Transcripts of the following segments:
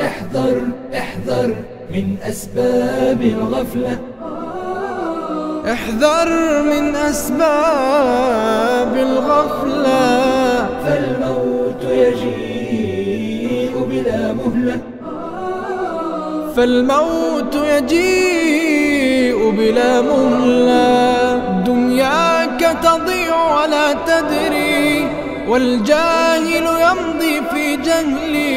احذر احذر من أسباب الغفلة. احذر من أسباب الغفلة، فالموت يجيء بلا مهلة. فالموت يجيء بلا مهلة. دنياك تضيع ولا تدري، والجاهل يمضي في جهلي.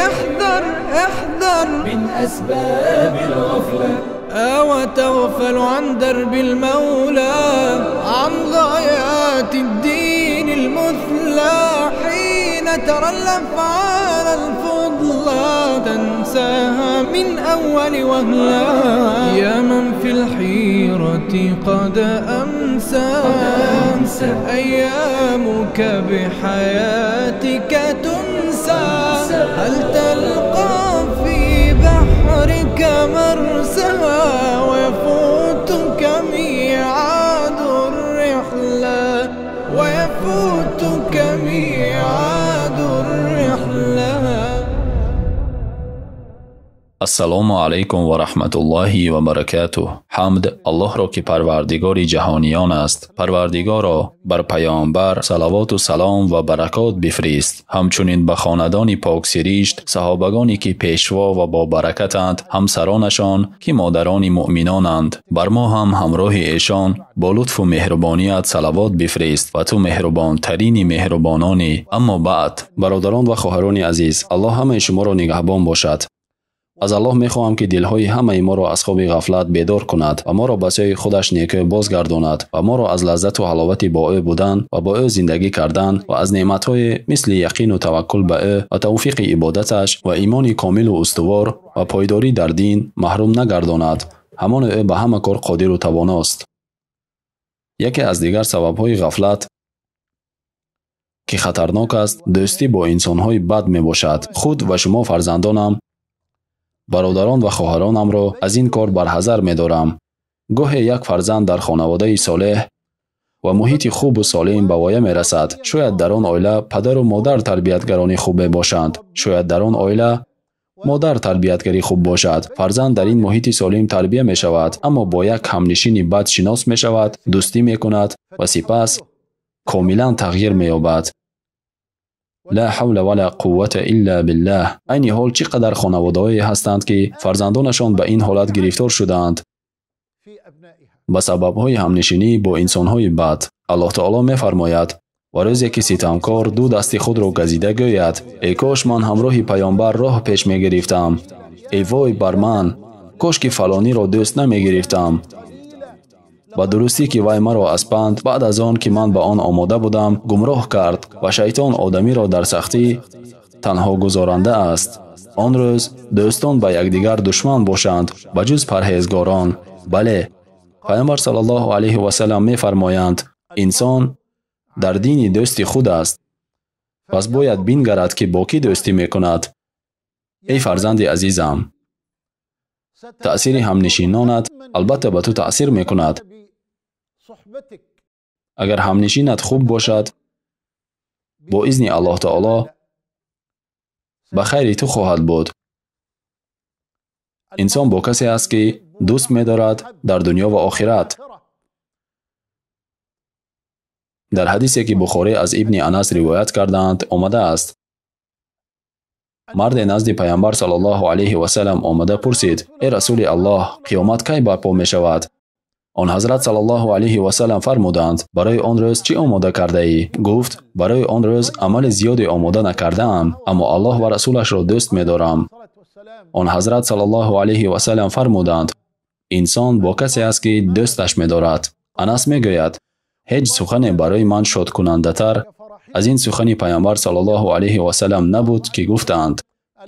احذر احذر من أسباب الغفلة. وتغفل عن درب المولى، عن غايات الدين المثلى. حين ترى الأفعال الفضلى تنساها من أول وهلة. يا من في الحيرة قد أمسى، أيامك بحياتك تنسى. هل تلقى في بحرك مرسى، ويفوتك ميعاد الرحلة، ويفوتك ميعاد الرحلة. Ассалому алайкум ва раҳматуллоҳи ва баракатуҳ. Ҳамд Аллоҳро, ки парвардигори ҷаҳониён аст. Парвардигоро, бар паёмбар салавоту салом ва баракот бифирист, ҳамчунин ба хонадони поксиришт, саҳобагоне ки пешво ва бобаракатанд, ҳамсаронашон ки модарони муъминонанд. Бар мо ҳам ҳамроҳи эшон бо лутфу меҳрубоният салавот бифирист ва ту меҳрубонтарини меҳрубононӣ. Аммо баъд, бародарон ва хоҳарони азиз, Аллоҳ ҳамаи шуморо нигаҳбон бошад. Аз Аллоҳ мехоҳам, ки дилҳои ҳамаи моро аз хоби ғафлат бедор кунад ва моро ба сӯи худаш некӯ бозгардонад ва моро аз лаззату ҳаловати бо ӯ будан ва бо ӯ зиндагӣ кардан ва аз неъматҳои мисли яқину таваккул ба ӯ ва тавфиқи ибодаташ ва имони комилу устувор ва пойдорӣ дар дин маҳрум нагардонад. Ҳамон ӯ ба ҳама кор қодиру тавоност. Яке аз дигар сабабҳои ғафлат ки хатарнок аст, дӯстӣ бо инсонҳои бад мебошад. Худ ва шумо фарзандонам, бародарон ва хоҳаронамро аз ин кор барҳазар медорам. Гоҳе як фарзанд дар хонаводаи солеҳ ва муҳити хубу солим ба воя мерасад. Шояд дар он оила падару модар тарбиятгарони хубе бошанд. Шояд дар он оила модар тарбиятгари хуб бошад. Фарзанд дар ин муҳити солим тарбия мешавад, аммо бо як ҳамнишини бад шинос мешавад, дӯстӣ мекунад ва сипас комилан тағйир меёбад. Ла ҳавла ва ла қуввата илла биллаҳ. Айни ҳол чӣ қадар хонаводаҳое ҳастанд, ки фарзандонашон ба ин ҳолат гирифтор шудаанд ба сабабҳои ҳамнишинӣ бо инсонҳои бад. Аллоҳ таоло мефармояд: ва рӯзе ки ситамкор ду дасти худро газида гӯяд: эй кош ман ҳамроҳи паёмбар роҳ пеш мегирифтам, эй вой бар ман, кош ки фалониро дӯст намегирифтам. Ба дурустӣ ки вай маро аз панд баъд аз он ки ман ба он омода будам гумроҳ кард ва шайтон одамиро дар сахтӣ танҳо гузоранда аст. Он рӯз дӯстон ба якдигар душман бошанд, ба ҷуз парҳезгорон. Бале, паёмбар саллаллоҳу алайҳи васаллам мефармоянд: инсон дар дини дӯсти худ аст, пас бояд бингарад ки бо кӣ дӯстӣ мекунад. Эй фарзанди азизам, таъсири ҳамнишинонат албатта ба ту таъсир мекунад. Агар ҳамнишинат хуб бошад, бо изни Аллоҳ таоло ба хайри ту хоҳад буд. Инсон бо касе аст, ки дӯст медорад дар дунё ва охират. Дар ҳадисе ки Бухорӣ аз ибни Анас ривоят кардаанд омадааст: марде назди паёмбар саллаллоҳу алайҳи васаллам омада пурсид: эй расули Аллоҳ, қиёмат кай барпо мешавад? Он ҳазрат саллаллоҳу алайҳи васаллам фармуданд: барои он рӯз чӣ омода кардаӣ? Гуфт: барои он рӯз амали зиёде омода накардаам, аммо Аллоҳ ва расулашро дӯст медорам. Он ҳазрат саллаллоҳу алайҳи васаллам фармуданд: инсон бо касе аст, ки дӯсташ медорад. Анас мегӯяд: ҳеҷ сухане барои ман шодкунандатар аз ин сухани паёмбар саллаллоҳу алайҳи васаллам набуд, ки гуфтанд: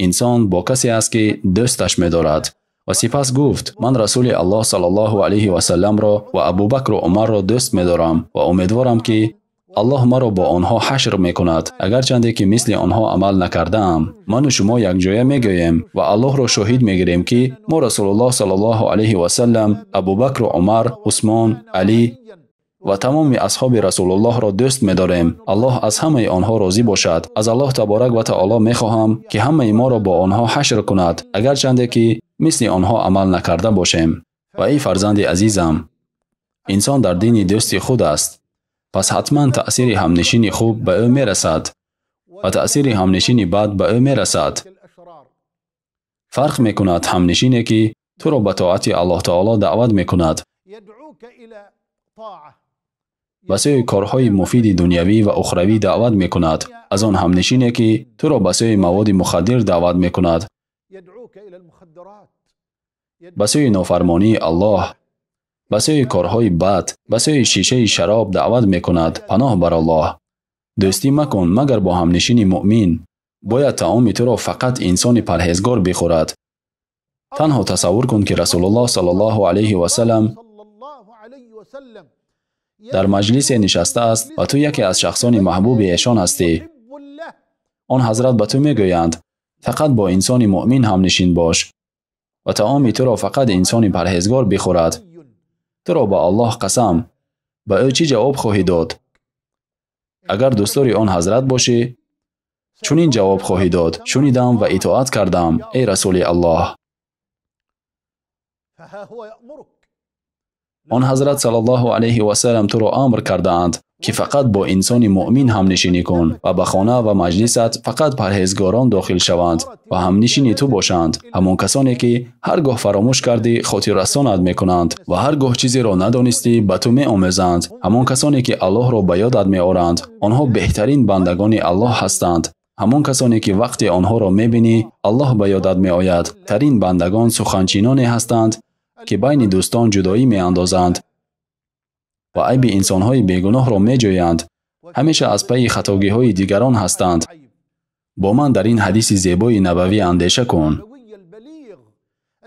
инсон бо касе аст, ки дӯсташ медорад. Ва сипас гуфт: ман расули Аллоҳ саллаллоҳу алайҳи васалламро ва Абубакру Умарро дӯст медорам ва умедворам, ки Аллоҳ маро бо онҳо ҳашр мекунад, агарчанде ки мисли онҳо амал накардаам. Ману шумо якҷоя мегӯем ва Аллоҳро шоҳид мегирем, ки мо Расулуллоҳ саллаллоҳу алайҳи васаллам, Абубакру Умар, Усмон, Алӣ ва тамоми асҳоби Расулуллоҳро дӯст медорем. Аллоҳ аз ҳамаи онҳо розӣ бошад. Аз Аллоҳ таборак ва таоло мехоҳам, ки ҳамаи моро бо онҳо ҳашр кунад, агарчанде ки мисли онҳо амал накарда бошем. Ва эй фарзанди азизам, инсон дар дини дӯсти худ аст, пас ҳатман таъсири ҳамнишини хуб ба ӯ мерасад ва таъсири ҳамнишини бад ба ӯ мерасад. Фарқ мекунад ҳамнишине, ки туро ба тоати Аллоҳ таоло даъват мекунад, ба сӯи корҳои муфиди дунявӣ ва ухравӣ даъват мекунад, аз он ҳамнишине, ки туро ба сӯи маводи мухаддир даъват мекунад, ба сӯи нофармонии Аллоҳ, ба сӯи корҳои бад, ба сӯи шишаи шароб даъват мекунад. Паноҳ бар Аллоҳ. Дӯстӣ макун магар бо ҳамнишини муъмин. Бояд таоми туро фақат инсони парҳезгор бихӯрад. Танҳо тасаввур кун, ки Расулуллоҳ саллаллоҳу алайҳи васаллам дар маҷлисе нишастааст ва ту яке аз шахсони маҳбуби эшон ҳастӣ. Он ҳазрат ба ту мегӯянд: фақат бо инсони муъмин ҳамнишин бош ва таоми туро фақат инсони парҳезгор бихӯрад. Туро ба Аллоҳ қасам, ба ӯ чӣ ҷавоб хоҳӣ дод? Агар дӯстдори он ҳазрат бошӣ, чунин ҷавоб хоҳӣ дод: шунидам ва итоат кардам, эй Расули Аллоҳ. Он ҳазрат саллаллоҳу алайҳи васаллам туро амр кардаанд, ки фақат бо инсони муъмин ҳамнишинӣ кун ва ба хона ва маҷлисат фақат парҳезгорон дохил шаванд ва ҳамнишини ту бошанд, ҳамон касоне, ки ҳар гоҳ фаромӯш кардӣ хотиррасонат мекунанд ва ҳар гоҳ чизеро надонистӣ ба ту меомӯзанд, ҳамон касоне, ки Аллоҳро ба ёдат меоранд. Онҳо беҳтарин бандагони Аллоҳ ҳастанд. Ҳамон касоне, ки вақте онҳоро мебинӣ, Аллоҳ ба ёдат меояд. Тарин бандагон суханчиноне ҳастанд, ки байни дӯстон ҷудоӣ меандозанд ва айби инсонҳои бегуноҳро меҷӯянд. Ҳамеша аз пайи хатогиҳои дигарон ҳастанд. Бо ман дар ин ҳадиси зебои набавӣ андеша кун,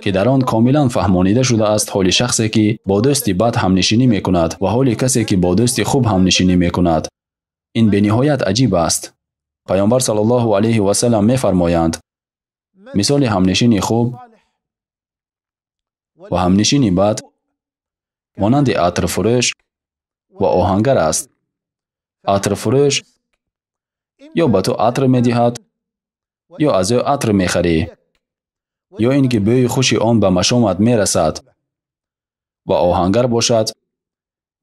ки дар он комилан фаҳмонида шудааст ҳоли шахсе, ки бо дӯсти бад ҳамнишинӣ мекунад ва ҳоли касе, ки бо дӯсти хуб ҳамнишинӣ мекунад. Ин бениҳоят аҷиб аст. Паёмбар саллаллоҳу алайҳи васаллам мефармоянд: мисоли ҳамнишини хуб ва ҳамнишини бад монанди атрфурӯш ва оҳангар аст. Атрфурӯш ё ба ту атр медиҳад, ё аз ӯ атр мехарӣ, ё ин ки бӯи хуши он ба машомат мерасад. Ва оҳангар бошад,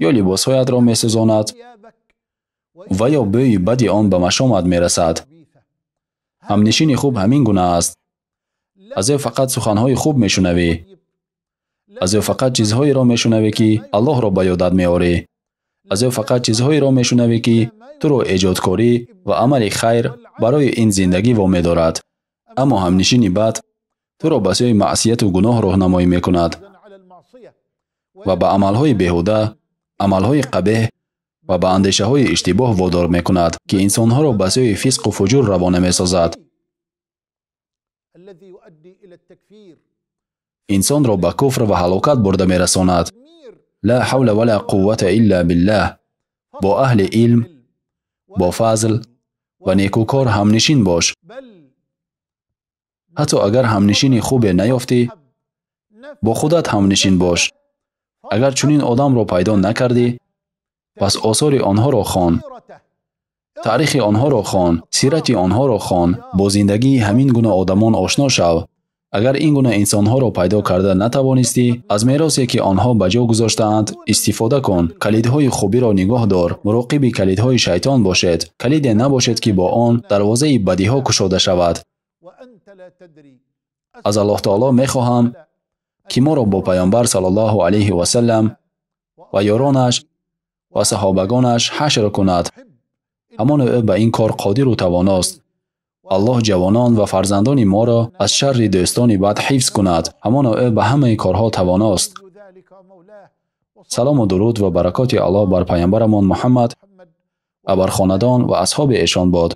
ё либосҳоятро месӯзонад ва ё бӯи бади он ба машомат мерасад. Ҳамнишини хуб ҳамин гуна аст. Аз ӯ фақат суханҳои хуб мешунавӣ. Аз ӯ фақат чизҳоеро мешунавӣ, ки Аллоҳро ба ёдат меорӣ. Аз ӯ фақат чизҳоеро мешунавӣ, ки туро эҷодкорӣ ва амали хайр барои ин зиндагӣ вомедорад. Аммо ҳамнишини бад туро ба сӯи маъсияту гуноҳ роҳнамоӣ мекунад ва ба амалҳои беҳуда, амалҳои қабеҳ ва ба андешаҳои иштибоҳ водор мекунад, ки инсонҳоро ба сӯи фисқу фуҷур равона месозад. Инсонро ба куфр ва ҳалокат бурда мерасонад. Ла ҳавла ва ла қуввата илла биллаҳ. Бо аҳли илм, бо фазл ва некӯкор ҳамнишин бош. Ҳатто агар ҳамнишини хубе наёфтӣ, бо худат ҳамнишин бош. Агар чунин одамро пайдо накардӣ, пас осори онҳоро хон, таърихи онҳоро хон, сирати онҳоро хон, бо зиндагии ҳамин гуна одамон ошно шав. Агар ин гуна инсонҳоро пайдо карда натавонистӣ, аз меросе, ки онҳо ба ҷо гузоштаанд, истифода кун. Калидҳои хубиро нигоҳ дор. Муроқиби калидҳои шайтон бошед. Калиде набошед, ки бо он дарвозаи бадиҳо кушода шавад. Аз Аллоҳ таоло мехоҳам, ки моро бо Паёмбар саллаллоҳу алайҳи васаллам ва ёронаш ва саҳобагонаш ҳашр кунад. Ҳамон ӯ ба ин кор қодиру тавоност. Аллоҳ ҷавонон ва фарзандони моро аз шарри дӯстони бад ҳифз кунад. Ҳамоно ӯ ба ҳамаи корҳо тавоност. Салому дуруд ва баракоти Аллоҳ бар паёмбарамон Муҳаммад ва бар хонадон ва асҳоби эшон бод.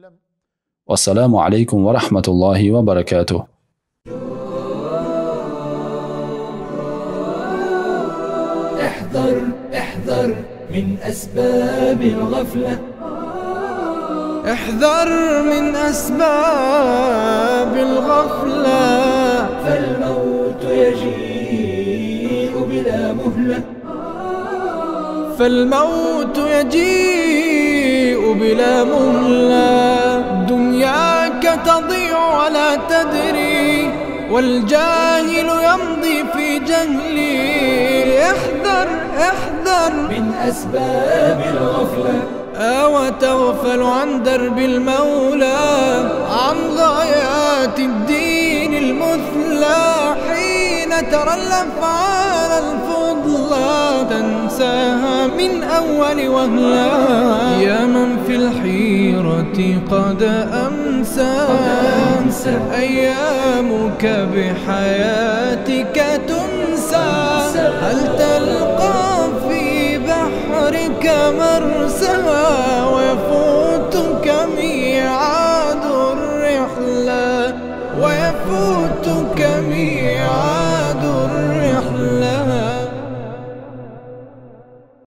Вассалому алайкум ва раҳматуллоҳи ва баракатуҳ. احذر احذر من أسباب الغفلة. احذر من أسباب الغفلة، فالموت يجيء بلا مهلة. فالموت يجيء بلا مهلة. دنياك تضيع ولا تدري، والجاهل يمضي في جهلي. احذر احذر من أسباب الغفلة، أو تغفل عن درب المولى، عن غايات الدين المثلى. حين ترى الأفعال الفضلى تنساها من أول وهلة. يا من في الحيرة قد أمسى، أيامك بحياتك تنسى. هل تلقى في بحرك مرسى؟